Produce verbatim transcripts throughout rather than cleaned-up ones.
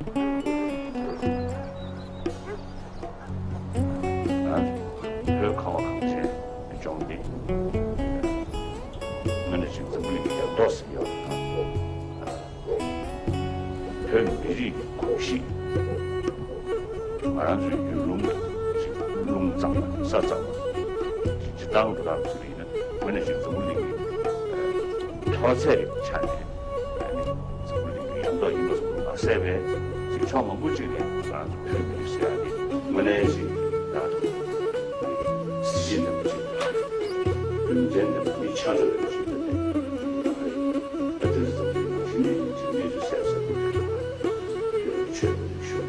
ང་ཚོ་བོད་ཁ་བ་གངས་ཅན་ལྗོངས་འདི་དངོས་གནས་ཅིག་འཛམ་བུ་གླིང་གི་ཡང་ཐོག་ཟེར་ཡོད་རེད། བོད་མི་རིགས་ཀྱི་གོམས་གཤིས། ང་རང་ཚོའི་ཡུལ་ལུང་ཅིག་རླུང་གཙང་མ་ས་གཙང་མ་སྤྱིར་བཏང་དུ་རང་ཚོའི་ཡིན་ན་དངོས་གནས་ཅིག་འཛམ་བུ་གླིང་གི་མཐོ་ཚད་ཀྱི་ཆ་ནས་འཛམ་བུ་གླིང་གི་ཡང་ཐོག་ཡིན་པ་སོགས་མ་ཟད་པའི་ཅིག་ཕྱོགས་མང་པོ་ཅིག་ནས་ང་རང་ཚོ་བོད་མི་རིགས་ཟེར་ཡ་དེ་དངོས་གནས་ཅིག་ད་གཟི་བརྗིད་ལྡན་པ་ཅིག་རྒྱུ་མཚན་ལྡན་པ་མི་ཆ་འཇོག་ལྡན་པ་ཅིག་ཡོད་པ་རེད། ད་དེ་ཙམ་གྱིས་ང་ཚོ་ནི་ཅིག་གནས་ཚུལ་གསལ་གསལ་པོ་ཆོས་པ་ཞུ།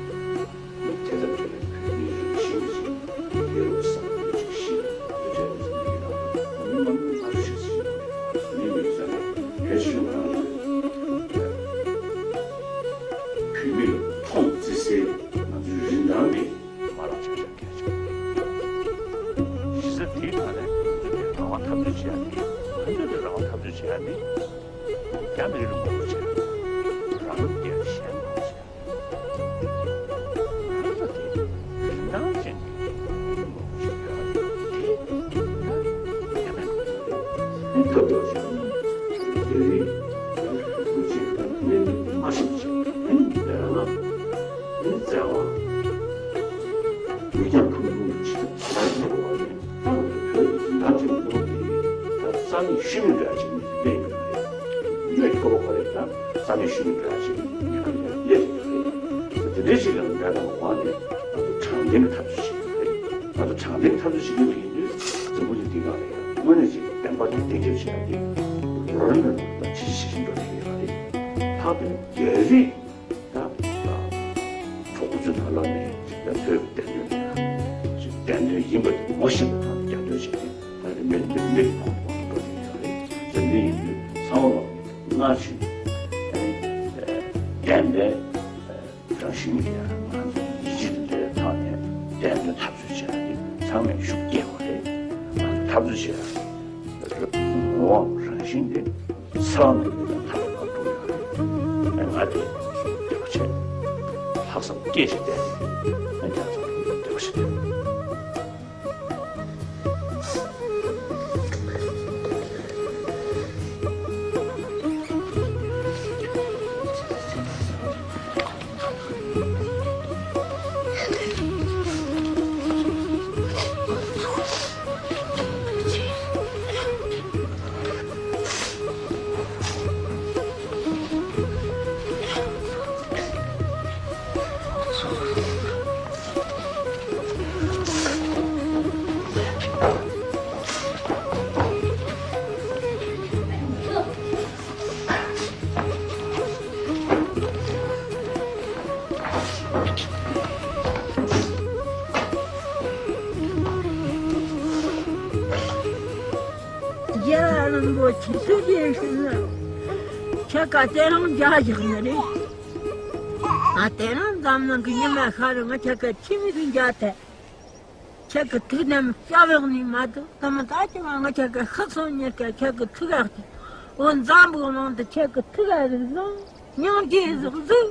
དེ་ཙམ་གྱིས་ནི་བོད་མིའི་རིགས་ཤིག་ཅིག་ཡོད་བསམ་པ་ཅིག་ཤེས་པ་ཅིག་བྱས་ཙང་ནི་ཡང་མི་མང་པོ་ང་ཚོ་ཤེས་སྲིད་ཀྱི་མི་མི་ཚང་མས་གལ་ཆེ་ཤོས་ང་ཚོ་བོད་མི་ལ་མཐོང་བརྩི་སའི་ང་ཚོའི་རིན་ཐང་དེ་མ་བརླག་ཆ་བཞག་གལ་ཆེ། གཞི་རྩ་དེའི་ཐོག་ནས་རང་དབང་འཐབ་རྩོད་བྱེད་ཡ་དེ་ང་ཚོས་རང་དབང་འཐབ་རྩོད་བྱེད་ཡ་དེ་རྒྱ་མི་རིགས་ལ་ངོ་རྒོལ་བྱེད་ཡ་རང་ལ་རྒྱལ་གཞན་ལ་ངོ་རྒོལ་བྱེད་ཡ། རིན་ཐང་ཅན་གྱི་མི་མང་པོ་ཞིག་ཡོད་རེད། དེ་ཡང་ཐབས་ལ་བྱུང་ན་རྒྱ་རིགས་རིན་པོ་ཆེ་དང་གནས་མི་མ་ཞིག་ཅིག་ཡིན་པས་ན་ནི་བཙན་དབང་ཡུལ་རྒྱ་ཕུན་སུམ་ཅིག་ལ་ཉེ་བ་ཡིན། ད་བོད་རིན་ཐང་ཅན་མི་མང་པོ་དེ་ད་ས་གནས་ཤུལ་མི་འདྲ་ཅིག་ནས་སླེབས་ཡོད་རེད། ཡོད་ཀྱི་གོ་བ་རེད། ད་ས་གནས་ཤུལ་མི་འདྲ་ཅིག་ཡོད་ཀྱི་ཡོད་རེད། དེ་འདྲའི་ཞིག་ལ་འདྲ་དང་དབང་ནས་ང་ཚོ་དྲང་བདེན་གྱི་འཐབ་རྩོད་བྱེད་ཀྱི་རེད། ང་ཚོ་དྲང་བདེན་གྱི་འཐབ་རྩོད་བྱེད་ཀྱི་མི་ཡིན་དུས་འཛམ་བུ་གླིང་འདི་སྒང་ལ་ཡང་དངོས་གནས་ཅིག་བདེན་པ་དེ་གཏན་འཁེལ་བྱེད་ཡ་དེ་ལོ་རིམ་པ་ནང་ལ་ཇེ་ཆེ་ཇེ་ཆེ་འགྲོ་བསྡད་ཡོད་རེད། ལྷག་དོན་རྒྱ་རིགས་ད་གྲོགས་པོ་ཚོའི་ནང་ལོགས་ནས་ཡང་བོད་ཀྱི་བདེན་དོན་ལ་ཡང་བདེན་དོན་ཡིན་པ་དེ་ངོ་ཤེས་པ་དང་རྒྱབ་སྐྱོར་བྱེད་མཁན་ད་རེས་མི་མི་མི་གོང་དུ་འགྲོ་བསྡད་ཡོད་རེད། དེ་འདི་ཡིན་དུས་ཚང་མ་ལོག་སྔར་བཞིན་བདེན་པའི་རང་བཞིན་གྱི་ང་ཚོ་ཡིད་ཆེས་དང་འབྲེལ་བའི་ཐོག་ནས་བདེན་དོན་འཐབ་རྩོད་བྱེད་ཡ་དེ་ཚང་མས་ཤུགས་རྒྱག་དགོས་རེད། ང་ཚོ་འཐབ་རྩོད་བྱེད་ཡ་ངོ་བོའམ་རང་བཞིན་དེ་ཚང་མས་འཐབ་རྩོད་འཐབ་དགོས་ཡ་རེད། ང་དེ་འདོད་པ་བྱས། ལྷག་བསམ་སྐྱེས་བྱས་བསྡད་ནས་ང་རྒྱ་ཚོ་འདོད་པ་བྱས། རྒྱལ་བ་རིན་པོ་ཆེ་ཐུགས་རྗེ་ཆེ་ན། ཁྱེད་ཀ་དེ་རིང་མཇལ་བཞག་ནི་རེད། ང་དེ་རིང་འཛམ་གླིང་གི་ཉི་མ་ཤར་རུ་ང་ཁྱེད་ཀ་ཁྱིམ་མི་གི་མཇལ་ཐལ། ཁྱེད་ཀྱི་ཐུགས་དམ་སྐྱབས་ཡོང་ནི་མ་གཏོགས་ད་མ་ད་ཅི་མ་ང་ཁྱེད་ཀྱི་ཤག་སོང་ཉེར་ཀ་ཁྱེད་ཀྱི་ཐུགས་ཡག་གི་འོ་འཛམ་བུ་གླིང་དུ་ཁྱེད་ཀྱི་ཐུགས་ཡག་རིག་ཟུང་སྙིང་རྗེ་ཟུག་ཟུག